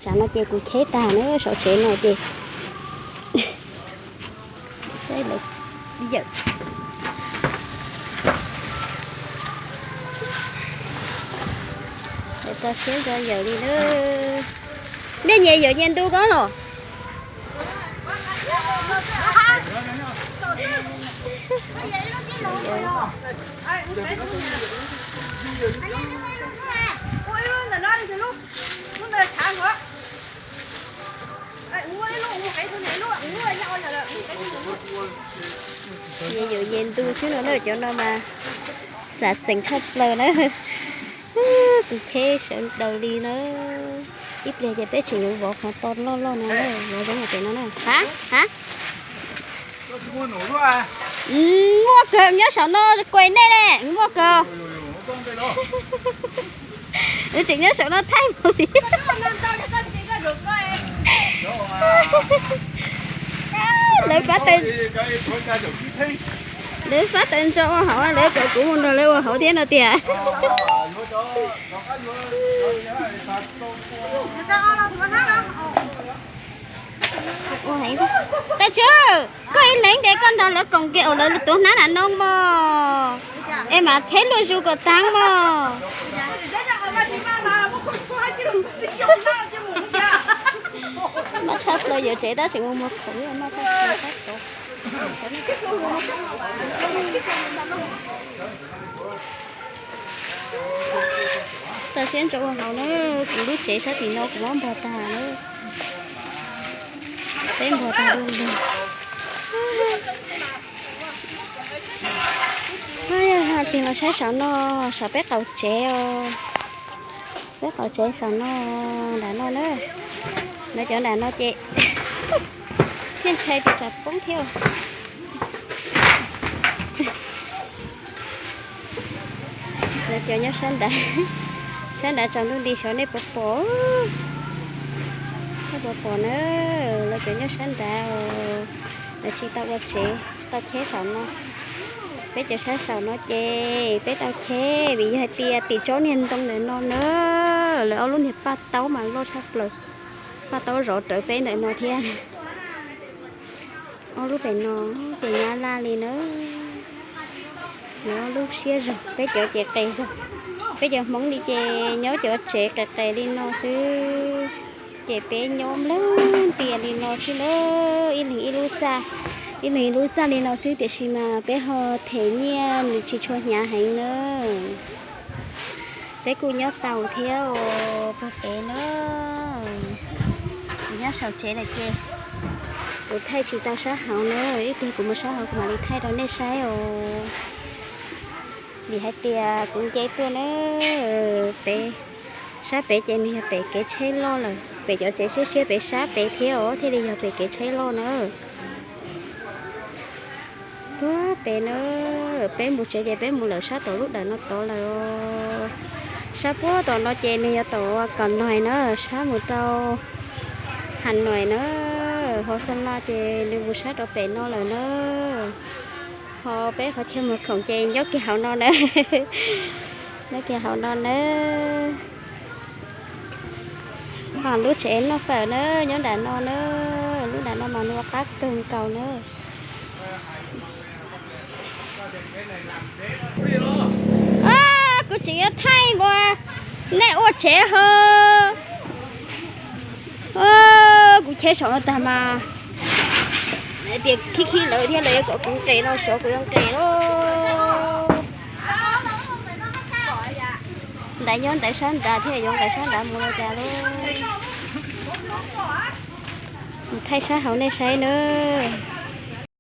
Tam no ces kuv cheb tag na, saum tsev no ces saib lawv yawm, lawv tso siab tso yawm li na. Nej nyias yuav nyias ntu koj los? Nyias yuav nyias ntu xwb no na, cov no mas xav txeem tshaj plaws na. Tus cheb sawv daws li na. Ib pliag ces peb tseem yuav vov qhov to loj loj no, vov zoo hais tias no na. Ha ha. Muaj kawg, nyob saum no kuas nej ne, muaj kawg. Wb tseem nyob saum no thaij mus li. Lawv pab taws, lawv pab taws ntso ua hauv, lawv kom kuv mus nrog lawv ua hauv thiab no tiag. Ua heev. Tag tsis, koj ib leeg ces koj nrog lawv koom kiag, lawv tuav hnab nram no mog, es mas cheb luaj zus kom tag mog. Maj tshaj plaws, yuav tsev tab tseem ua muag khoom, maj tshaj plaws. Tso siab ntso ua hauv na, kuv lub tsev sab tim no kuv muab npog tag na. Peb npog tag lug lug. Tig los saib saum no, saum peb qaum tsev os. Peb qaum tsev saum no, nram no na. Lawv cov nram no ces thiaj ntshai tias tsam poob thiab. Lawv cov nyob sab nrad, sab nrad tsaus ntuj nti xyov nej puas pom, nej puas pom na. Lawv cov nyob sab nrad, lawv tsis tau ua tsev, tau cheb saum no. Peb cov sab saum no ces peb tau cheb vim yog hais tias tim tsob niag ntoo ntawm no na, lawv ob lub niag paj taub mas loj tshaj plaws, paj taub zov rawv peb ntawm no thiab. Ob lub pem no ces nyab laj li na. Nyob lub siab zog, peb cov ces qis zog. Peb cov Hmoob li ces nyob cov tsev qis qis li no xwb. Ces peb nyob nplawg ntias li no xwb na, ib leeg ib lub txaj, ib leeg ib lub txaj li no xwb tiam sis mas peb ho them nyiaj nws tsis tshua hnyav heev na. Peb kuj nyob tau thiab os, pog pem na. Kuv nyob saum tsev lawm ces kuv thaij tsis tau sab hauv na, ib pliag kuv mus sab hauv kuv mam li thaij rau nej saib os. Vim hais tias kuv nce tuaj na, pem, sab pem ces nws yog pem kev tsheb loj lawm, pem cov tsev siab siab pem sab pem thiab os, thiaj li yog pem kev tsheb loj na. Puag pem na, peb mus tsev ces peb mus lawm sab tom lub dawm no tod lawm. Sab puag tom no ces nws yog tom Kom Nois na, sab mus rau Has Nois na. Ho Xas Las ces nws mus sab rau pem no lawm na. Ho peb qhov chaw mus khoom ces nyob kiag hauv no na. Nyob kiag hauv no na. Ho lub tsev noj fawm na, nyob nram no na. Lub nram no mas nws ua qab kawg nkaus na. Kuv tseem yuav thaij mus, nej ua tsev ho. Kuv cheb saum no tag mas hais tias khib khib lawv thiab lawv yuav kom kuv nqes no xyov kuv yuav nqes lauj. Ntawd nyob ntawd sab nrad thiab yuav nqes sab nrad mus los cas lauj. Thaij sab hauv nej saib nawb.